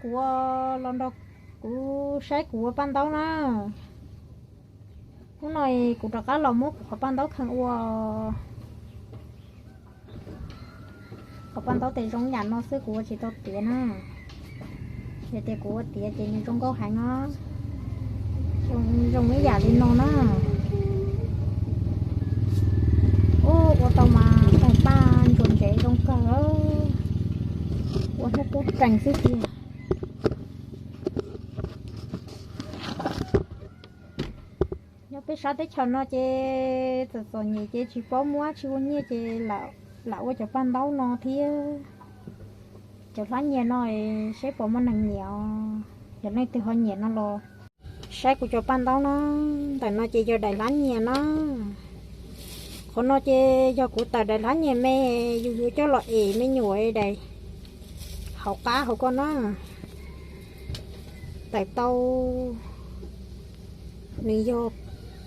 Kuv los nrog kuv saib kuv ua paj ntaub na. Hnub no kuv rov qab los muab kuv qhov paj ntaub kheej ua. Qhov paj ntaub tes zoo yam no xwb, kuv ua tsis tau tiav na. Yog tias kuv ua tiav ces nws zoo nkauj heev os. Zoo ib yam li no na. Ua tau mas tag paj ntsuas ntsev zoo kawg. Ua hnub qub rees xwb tiag. Nyob peb sab teb chaws no ces txom txom nyem ces tsis paub muab tsis ua nyiaj ces lam ua cov paj ntaub no thiab. Cov hlab nyias no seb puas muaj neeg nyiam os. Yog leej twg ho nyiam no los saib kuv cov paj ntaub na. Ntawm no ces yog daim hlab nyias na. Qhov no ces yog kuv tawm daim hlab nyias me, yus yuav coj los ev me nyuam daim hauv qab hauv ko na. Tawm tau, nws yog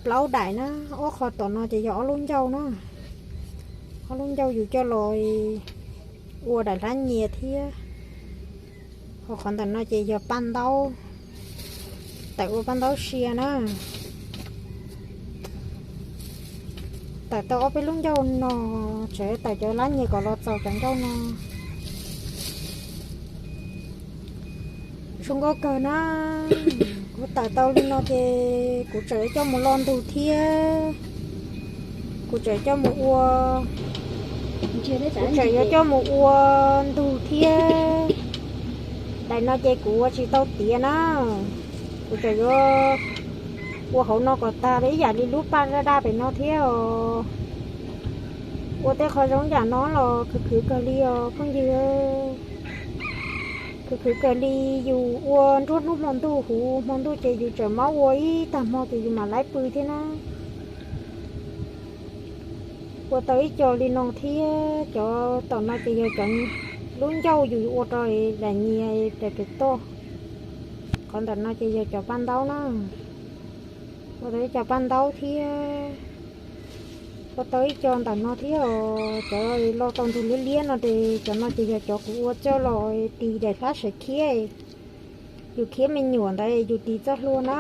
plaub daim na, ob qho tom no ces yog ob lub ncauj na. Ob lub ncauj yus coj los ua daim hlab nyias thiab. Ho qhov ntawm no ces yog paj ntaub, tawm ua paj ntaub sia na. Tawm tau ob peb lub ncauj no, tseem tawm cov hlab nyias kom los txaus cov ncauj no. Zoo nkauj kawg na. Kuv tawm tau li no ces kuv tseem yuav coj mus lo ntug thiab. Kuv tseem coj mus ua, kuv tseem yuav coj mus ua ntug thiab. Daim no ces kuv ua tsis tau tiav na. Kuv tseem yuav ua hauv no kom tag ib yam li lub paj daj daj pem no thiab os. Ua tej qho zoo yam no los khwv khwv kawg li os phooj ywg. Khwv khwv kawg li, yus ua nruab hnub hmo ntuj huv hmo ntuj ces yus tseem mob ua ib tag hmo ces yus mam laib pw thiab na. Ua tau ib co li no thiab, cov tom no ces yog cov lub ncauj yus ua rau daim nyias daim pem toj. Qhov ntawm no ces yog cov paj ntaub na. Ua tau ib co paj ntaub thiab. Ua tau ib co ntawm no thiab os, cov lo tau ntug liab liab no ces cov no ces yog cov kuv ua coj los tis daim hlab sawv khiab. Yus khiab me nyuam ntawd yus tis txoj hlua na.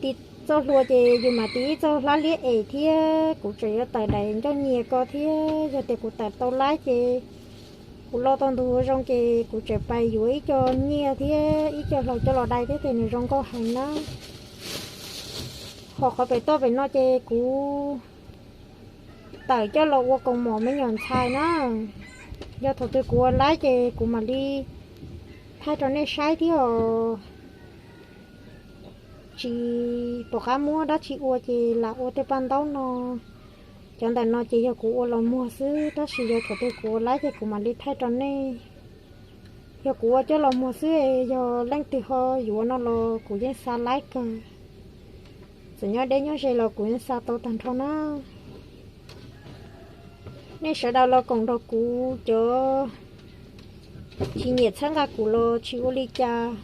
Tis txoj hlua ces yus mam tis ib txoj hlab liab es thiab. Kuv tseem yuav tawm daim ncauj nyias ko thiab, yog tias kuv tawm tau laib ces kuv lo tau ntug zoo ces kuv tseem pais yuav ib co nyiaj thiab ib co hlau coj los dai thiab ces nws zoo nkauj heev na. Ho qhov pem toj pem no ces kuv tawm coj los ua kaus mom me nyuam ntxhais na. Yog thaum twg kuv ua laib ces kuv mam li thaij rau nej saib thiab os. Tsis pom qab muab dab tsi ua ces lam ua tej paj ntaub no. Cov ntawm no ces yog kuv ua los muag xwb, tab sis yog thaum twg kuv ua laib ces kuv mam li thaij rau nej. Yog kuv ua coj los muag xwb, yog leej twg ho yuav no los kuv yeej xa laib kawg. Txawm nyob deb nyob ze los kuv yeej xa tau tag nrho na. Nej sawv daws los koom nrog kuv, cov tsis nyiam txhawb nqa kuv los tsis ua li cas,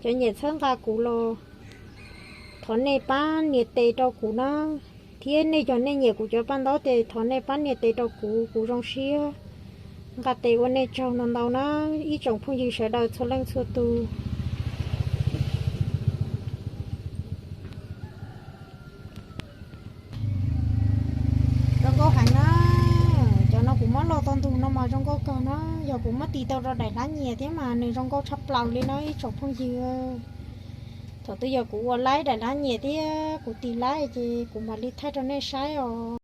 cov nyiam txhawb nqa kuv los thov nej pab nias tes rau kuv na. Thiab nej cov nej nyiam kuv cov paj ntaub ces thov nej pab nias tes rau kuv, kuv zoo siab nqa tes ua nej tsaug ntau ntau na, ib tsoom phooj ywg sawv daws txhua leej txhua tus. Zoo nkauj heev na. Cov no kuv muab lo tau ntug no mas zoo nkauj kawg na. Yog kuv muab tis tau rau daim hlab nyias thiab mas nws zoo nkauj tshaj plaws li no ib tsoom phooj ywg. Thaum twg yog kuv ua laib daim hlab nyias thiab kuv tis laib ces kuv mam li thaij rau nej saib os.